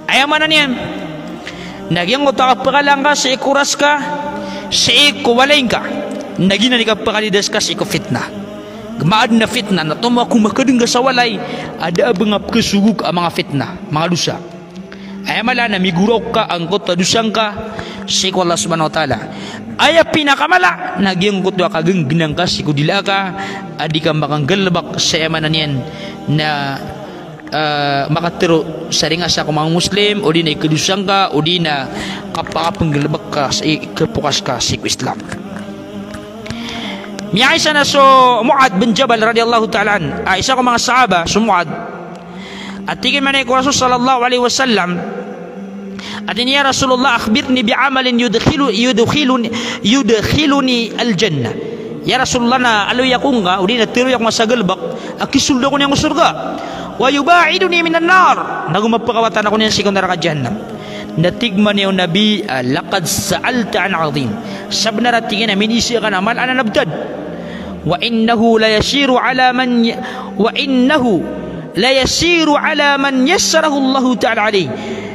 Aya maana niyan na giyangkoto a kapakala ngka sii ko oras ka, sii ko walay ngka, na giyanan i kapakalidas ka sii ko fitnah. Maadn a fitnah na tomo a komakadng ka sa walay a da a ba ngka pkhasogok a manga fitnah, manga dosa. Aya mala na migoraok ka angkoto a dosa ngka sii ko Allah subhanahu wa ta'ala. Aya pinakamala na giyangkoto a kagnggnang ka sii ko dila ka a di ka makanggalbk sa, aya maana niyan na, ah, makatharo sa ringasa ko manga Muslim, odi na ikadosa ngka, odi na kapakapnggalbk ka sii, kapokas ka sii ko Islam. Miyaisa na so Muadh bin Jabal radiyallahu ta'ala anhu, a isa ko manga sahaba so Muadh, a tig iyan mambo ko Rasul sallallahu alaihi wasallam, a tig iyan, "Ya Rasulullah, akhbirni bi amalin yudkhilu-, yudkhiluni, yudkhiluni al-jannah." Ya Rasulullah, na aloy ako ngka, odi na tharoy ako ngka sa galbk a kisold ako niyan ko sorga. "Wa yuba'iduni minan nar." Nago mapakawatan ako niyan sii ko naraka jahannam. Na tig mambo o Nabi, ah, "Laqad sa'alta an azim." Sabnar a tig iyan a miniiza ka na mala a nabtad. "Wa innahu layasiru ala man y-, wa innahu layasiru ala man yassarahu Allahu ta'ala alayh."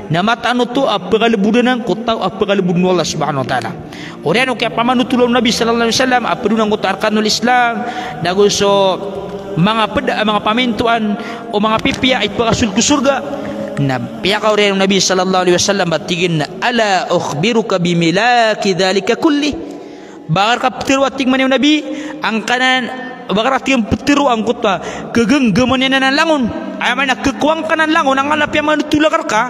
Na mataan oto a pkhalbodan angkoto a pkhalbod o Allah subhanahu wa ta'ala. Oriyan o kiyapamanothola o Nabi sallallahu alaihi wasallam a pd on angkoto a arkanul Islam, nago so manga pd a manga pamintoan o manga pipiya a ipakasold ko sorga. Na piyakaoriyan o Nabi sallallahu alaihi wasallam a tig iyan a, "Ala ukhbiruka bi milaki dhalika kullih?" Ba ka rka ptharoa, tig mambo o Nabi, angkanan, ba ka rka, tig iyan, ptharoa angkoto a kagnggaman iyan anan a langon. Aya maana, khakowa ngka anan a langon, angkanan a piyamanothola ka rka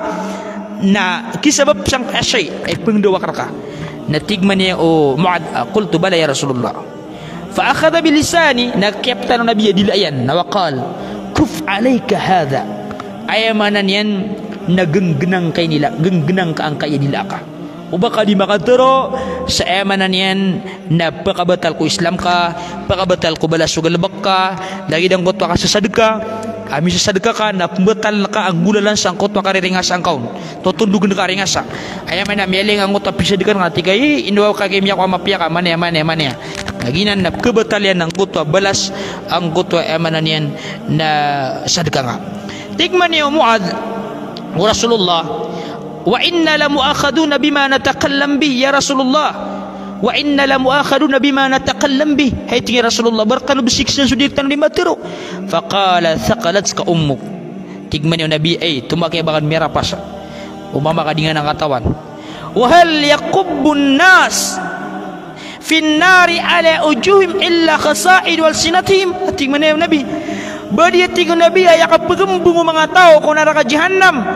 na kisabap sangkaya shay a ipngndawa ka rka. Na tig mambo o Muadh, ah, "Qultu bala ya Rasulullah." Fa akhadha bi lisani, na kiyaptan o Nabi a dila iyan, na wa qal, "Kuf alayka hadha." Aya maana niyan na gnggnang ka ini la, gnggnang ka angkaya dila ka. O ba ka di makatharo sa, aya maana niyan na pkabatal ko Islam ka, pkabatal ko balas o galbk ka, lagid angkoto a kasasadka, a misasadka ka, na pmbatal ka a nggolalan sangkoto a kariringasa ngka on. Totondogn ka a ringasa. Aya maana, miyaling angkoto a pisadka ngka, tig ka, "Ino ka kimiyakowa a mapiya ka, mani aya, mani aya, mani aya." Na giyanan na pkhabatal iyan angkoto a balas angkoto a, aya maana niyan na sadka ngka. Tig mambo o Muadh ko Rasulullah, "Wa inna lamu'akhadhuna bima natakallam bih, ya Rasulullah. Wa inna lamu'akhadhuna bima natakallam bih." Hay, tig iyan, Rasulullah, ba rktano bsiksn so dii rktano dii matharo. Faqala, "Thaqalatka ummuk." Tig mambo o Nabi, "Ay, tomo a kiyabakn miyarapasa. O mama ka di ngka anan katawan." "Wa hal yakubbun nas fin nari ala wujuhihim illa hasaidu alsinatihim?" Tig mambo o Nabi, ba di, tig o Nabi, a aya kapgmbng o manga taw ko naraka jahannam,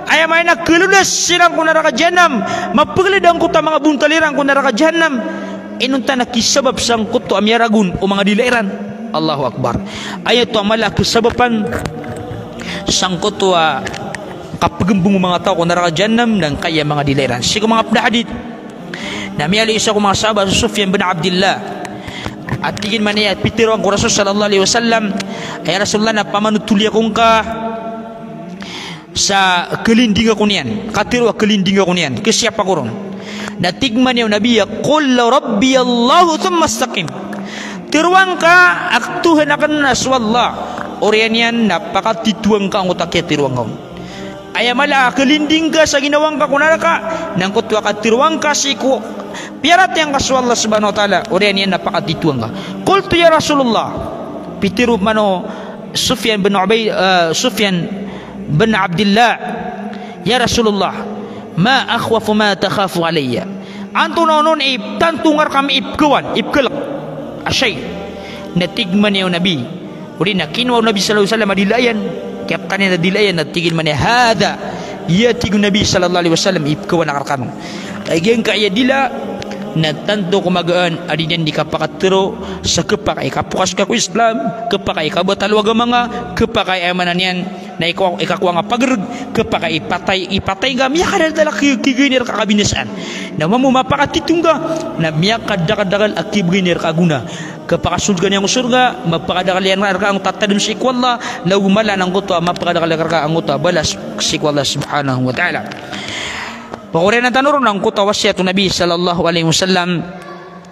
aya maana na kalodas siran ko naraka jahannam, mapglad angkoto a manga bontal iran ko naraka jahannam, inonta na kisabap sangkoto a miyaragon o manga dila iran. Allahu Akbar. Aya oto a mala a kasabapan sangkoto a kapgmbng o manga taw ko naraka jahannam na angkaya manga dila iran. Sii ko manga pd a hadith na miyaaloy o isa ko manga sahaba so Sufyan bin Abdillah a tig iyan mambo a pitharoa ngka ko Rasul sallallahu alaihi wasallam, "Ya Rasulullah, na pamanotholi ako ngka sa kalinding ako niyan." Katharo a kalinding ako niyan, kasiyapa ko ron. Na tig mambo o Nabi a, "Qul rabbiyallahu thumma istaqim." Tharoa ngka a Tuhan akn na so Allah, oriyan iyan na pakatitoa ngka angkoto a kiyatharoa ngka on. Aya mala a kalinding ka sa ginawa ngka ko naraka, na angkoto a katharoa ngka sii ko piyaratiyaya ngka so Allah subhanahu wa ta'ala, oriyan iyan na pakatitoa ngka. Qultu ya Rasulullah, pitharo mambo o Sufyan bin Ubay-, eh, Sufyan bin Abdillah, "Ya Rasulullah, ma akhwafu ma takhafu alayya?" Antonaa onon i tanto nga rkami ipkhawan, ipkhalk a shay? Na tig mambo o Nabi, odi na kinowa o Nabi sallallahu alaihi wasallam a dila iyan, kiyaptan iyan a dila iyan, na tig iyan mambo, "Hadha, iya," tig o Nabi sallallahu alaihi wasallam, "ipkhawan akn rkano." Ka giyangkaya dila na tanto ko magaan a di niyan di kapakatharo sa khapakay a kapokas ka ko Islam, khapakay a kabatal o agama nga, khapakay a, aya maana niyan, Na ikakowa, ikakowa nga pagrg, khapakay ipatay, ipatay nga miyakadakdakl a ki-, kigay niyan rka a kabinasaan. Na mambo mapakatitho nga, na miyakadakdakl a kibgay niyan rka a gona. Khapakasold ka niyan ko sorga, mapakadakl iyan rka angkoto a tadm sii ko Allah, na ogaid mala na angkoto a mapakadakl rka angkoto a balas sii ko Allah subhanahu wa ta'ala. Pagoriyan tano ron angkoto a wasiyat o Nabi sallallahu alaihi wasallam.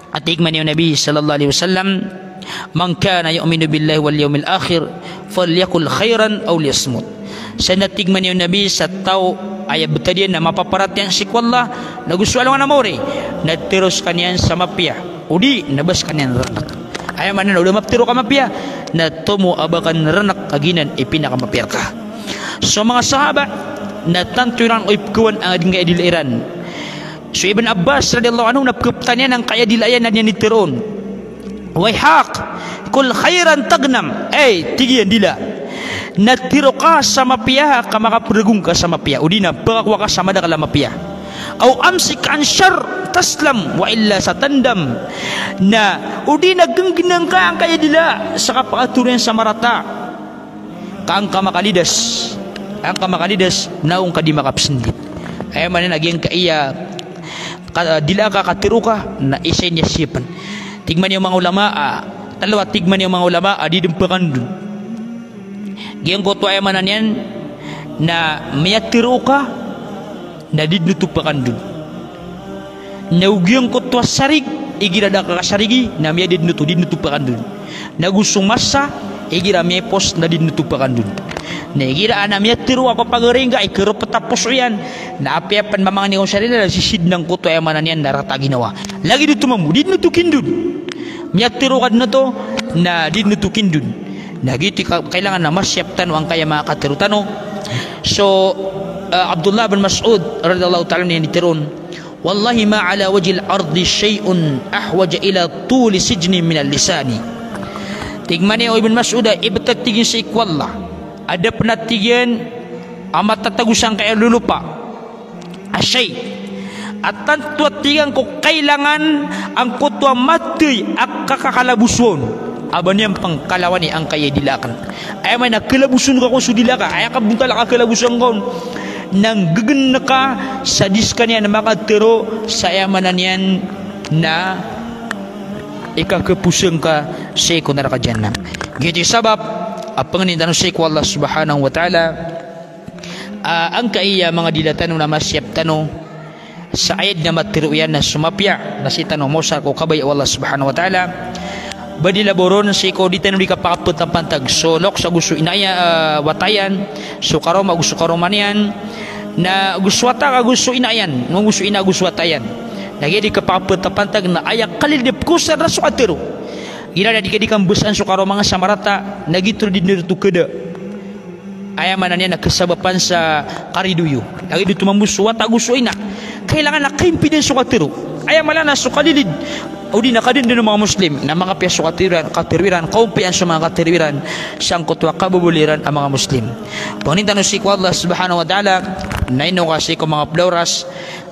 A tig mambo o Nabi sallallahu alaihi wasallam, "Man kana yu'minu billahi wal yawmil akhir, falyaqul khairan aw liyasmut." Sa na tig mambo o Nabi sa taw a aya btad iyan na mapaparatiyaya sii ko Allah, na go so alongan a maori, na tero skaniyan sa mapiya, odi na ba skaniyan rnk. Aya maana na o da maptero ka mapiya, na tomo a ba ka rnk a giyanan i pinakamapiya rka. So manga sahaba, na tanto iran o ipkhawan a dii ngka aya dila iran. So Ibn Abbas radhiyallahu anhu na pkhaptan iyan angkaya dila iyan na niyan di teroon. "Wayhak, qul khairan taghnam." Ay, tig iyan, dila. Na tero ka sa mapiya, ka makaprgong ka sa mapiya. Odi na pkakowa ka sa madakl a mapiya. "Aw amsik an sharr taslam, wa illa satandam." Na, odi na gnggnang ka angkaya dila, sa kapakatero iyan sa marata. Ka an ka makalidas, an ka makalidas, na on ka di makapsndit. Aya maana niyan a giyangkaya ka, dila ka, katero ka, na isa iyan a siyapan. Tig mambo o manga ulama, a, tlo a tig mambo o manga ulama, a di dn pkandod. Giyangkoto aya maana niyan, na miyatero ka, na di dn oto pkandod. Na o giyangkoto a sarig, igira da ka kasarigi, na miyada dn oto, di dn oto pkandod. Na go so masa, igira miyaipos, na di dn oto pkandod. Na igira a na miyatero ka ko pagari ngka, ikarapet a poso iyan, na apiya pn mamangni ko sa rila, na sisid na angkoto aya maana niyan na rata a ginawa. Lagid oto mambo, di dn oto kindod. Miyatero ka dn oto, na di dn oto kindod. Na giyoto i ka-, kailangan na masiyap tano angkaya manga katero tano. So, ah, Abdullah bin Mas'ud radhiyallahu ta'ala anhu niyan di teroon, "Wallahi ma ala wajhil ardi shay'un ahwaja ila tuli sijnin minal lisani." Tig mambo o Ibn Mas'ud a, ibtad, tig iyan, sii ko Allah a da pn a, tig iyan, a matatago sangkaya lolopa a shay a tanto a, tig iyan, ko kailangan angkoto a mathay a kakakalaboson a ba niyan pn kalawani angkaya dila akn. Aya maana na kalaboson ka ko so dila ka, aya kabontal a kakalaboson ka on, na ngggnn ka sa di skaniyan makatero sa aya maana niyan na ikakapos ka sii ko naraka jahannam. Giyoto i sabap a pangnin tano sii ko Allah subhanahu wa ta'ala, ah, angkaya manga dila tano na masiyap tano sa aya dn a matero iyan na so mapiya, na sii tano mosar ko kabaya o Allah subhanahu wa ta'ala. Ba dila bo ron sii ko di tano di kapakapantag-pantag so loks ago so ina iyan, ah, wata iyan, so karoma ago so karoma niyan, na go so wata ago so ina iyan, na go so ina ago so wata iyan. Na giya di kapakapantag-pantag na aya kalilid a pkosar na so katero. Igira na di ka, di ka mbasaan so karoma nga sa marata, na giyoto di dn oto kada. Aya maana niyan na kasabapan sa karidoay iyo. Lagid oto mambo so wata ago so ina. Kailangan na kaimpidan so katero. Aya mala na so kalilid, odi na kadndn o manga Muslim na makapiya so katero iran, katero iran, kaompiyan so manga katero iran sangkoto a kababaloy iran a manga Muslim. Pangnin tano sii ko Allah subhanahu wa ta'ala, na ino ka sii ko manga pd a oras,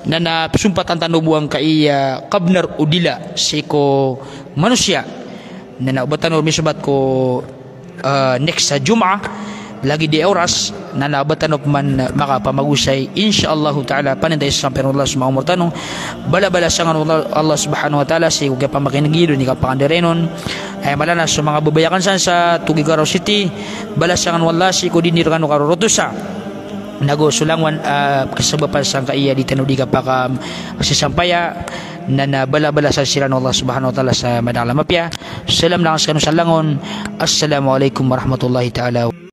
na, na psompatan tano bo angkaya kabnar o dila sii ko manosiya. Na, na oba tano misombat ko ah, next sa Jumaah, lagid i oras, na na ba tano pman makapamagosay, insha Allahu ta'ala, paninta i sasampiran o Allah so manga omor tano, bala-, balasan kano o Allah, Allah subhanahu wa ta'ala, sii ko kiyapamakin'g iyo, dn i kapakandarainon. Aya mala na so manga babaya akn san sa Tuguegarao City, balasan kano o Allah, sii ko dii niyo rkano karorotosa. Nago so langowan, ah, kasabapan sangkaya di tano di kapakasasampaya, na na bala-, balasan siran o Allah subhanahu wa ta'ala sa madakl a mapiya. Salam na skano sa langon. Assalamu alaikum warahmatullahi ta'ala.